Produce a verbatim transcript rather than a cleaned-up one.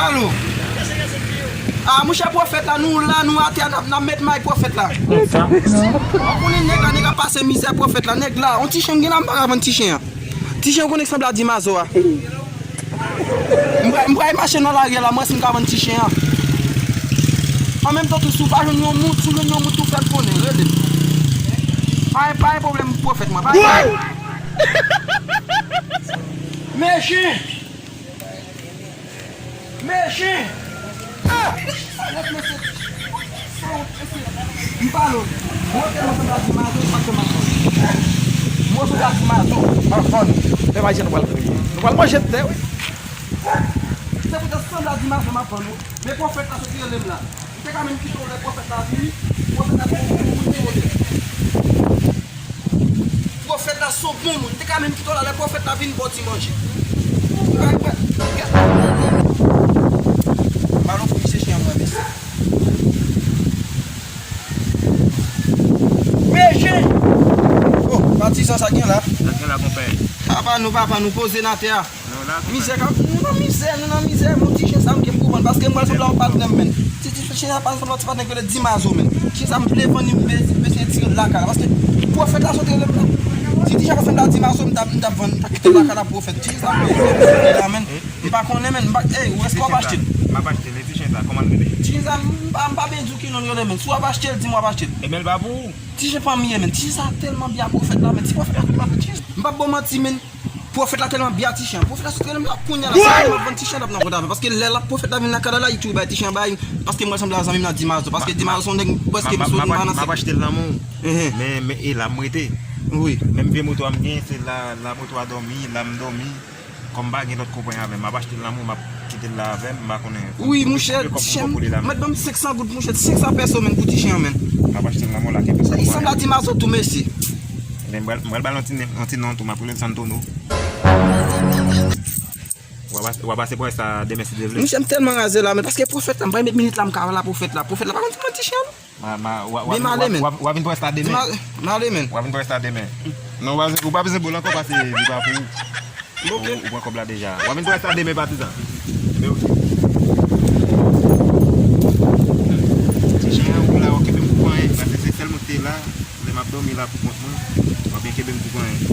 Alo. Ah, monchè, pwofèt la, nou la, nou atè, n ap, n ap met may pwofèt la. Ou konnen nèg la, nèg ap pase mizè pwofèt la, nèg la. On ti chen m gen la, m pa ka vann ti chen an. Ti chen, ou konnen k sanble a Dimazo a. M pral, m pral mache nan lari a la, m wè si m ka vann ti chen an. An menm tan tou, si w pa jwenn yon moun, si w jwenn yon moun tou, fè l konnen, rele m. Pa, pa gen pwoblèm, pwofèt mwen, pa gen pwoblèm. Mesye! Mesye! Ah! Sa rèd, mesye. Sa wont, mesye. M pale w. Mwen tèlman sanble a Dimazo, m pa t janm ap vann. Mwen sanble a Dimazo, m ap vann. Lè pa jan nou pral kriye. Nou pral manje tè, wi. Se poutèt sanble a Dimazo, m ap vann ou. Men pwofèt la sot rele m la. M te ka menm kite w lè pwofèt la vini. Pwofèt la se yon bon moun, se yon moun. Pwofèt la se yon bon moun. M te ka menm kite w la lè pwofèt la vin ba w ti manje. Balon pou misye chen an mwen, mesye. Mesye! Oh, patizan sa gen la. Sa gen la, konpè. Papa nou, papa nou, poze n atè a. Mizè k ap, nou nan mizè, nou nan mizè, men ti chen sa m gen pou vann, paske m pral sanble a yon patnè m, menn. Ti, ti chen sa pral sanble a yon ti patnè k rele Dimazo, menn. Chen sa m vle vann li, m be-, bezwen tire l lakay la, paske pwofèt la sot rele m la. Si ti chen pral sanble a Dimazo, m t ap, m t ap vann, m t ap kite l lakay la, pwofèt. Ti chen sa m bezwen la, menn. M pa konnen, menn. M pa, ey, ou èske w ap achte l? M ap achte l, e ti chen sa, kòman l rele? Ti chen sa, m pa, m pa byen di w ki non l rele, menn. Si w ap achte l, di m w ap achte l. Ebyen, l pa pou ou. Ti chen pa m ye, menn. Ti chen sa tèlman byen a pwofèt la, menn. Ti pwofèt la tèlman byen. Ti chen, m p ap ba w manti, menn. Pwofèt la tèlman byen a ti chen. Pwofèt la sot rele m la kounye a la. Se mwen m ap vann ti chen, l ap nan kòd avè m. Paske lè l ap pwofèt la vin lakay la, la, li tou bay ti chen bay. Paske m wè l sanble a zanmi m nan Dimazo. Paske Dimazo se yon nèg, paske m sot, m pa nan sèk. M ap achte l nan men w. Men, men e la m rete. Wi. Menm vye moto a m gen, se la, la moto a dòmi, la m dòmi. Kòm m pa gen lòt konpranyen avè m, m ap achte l nan men w, m ap kite l la avè m, m pa konnen. Wi, monchè, ti chen, mèt ban m senk san goud, monchè, senk san pèso, menn, pou ti chen an, menn. M ap achte l nan men w la, kenbe l. Li sanble a Dimazo tou, mesye. Men m pral, m pral ba l yon ti, yon ti non tou, m ap rele l Santono. W a pase, w a pase pwofèt sa demen si Dye vle. Monchè, m tèlman raze la, men paske pwofèt la, m pa met minit la, m ka wè la pwofèt la. Pwofèt la pa konn si mwen ti chen an. Ma, ma, w a, w a, w a, w a vin pran sa demen. M ale, menn. W a vin pran sa demen. Non, w a, ou pa bezwen bo l ankò, paske li pa pou ou. Ou, ou pran kòb la deja. W a vin pran sa demen, patizan. Men oke. Ti chen an, ou la, w kenbe m pou anyen, paske se sèl mwen ki te la. Lè m ap dòmi la pou kont mwen, w ap byen kenbe m pou anyen.